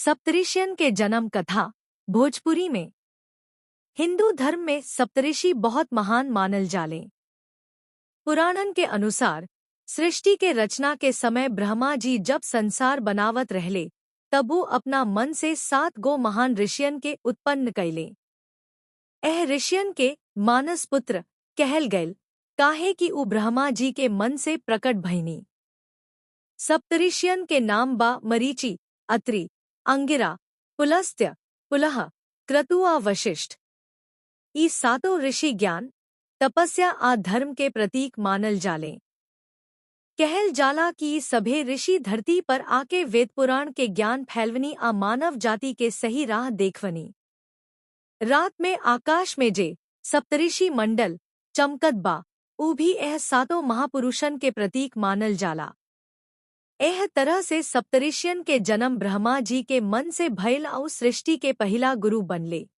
सप्तऋषियन के जन्म कथा भोजपुरी में। हिंदू धर्म में सप्तऋषि बहुत महान मानल जाले। पुराणन के अनुसार सृष्टि के रचना के समय ब्रह्मा जी जब संसार बनावत रहले, तब ऊ अपना मन से सात गो महान ऋषियन के उत्पन्न कैले। एह ऋषियन के मानस पुत्र कहल गयल, काहे कि ऊ ब्रह्मा जी के मन से प्रकट भईनी। सप्तऋषियन के नाम बा मरीचि, अत्रि, अंगिरा, पुलस्त्य, पुलह, क्रतु आ वशिष्ठ। ई सातों ऋषि ज्ञान, तपस्या आ धर्म के प्रतीक मानल जाले। कहल जाला कि ई सभे ऋषि धरती पर आके वेद पुराण के ज्ञान फैलवनी आ मानव जाति के सही राह देखवनी। रात में आकाश में जे सप्तऋषि मंडल चमकत बा, ऊ भी एह सातों महापुरुषन के प्रतीक मानल जाला। एह तरह से सप्तऋषियन के जन्म ब्रह्मा जी के मन से भइल आउ सृष्टि के पहिला गुरु बनले।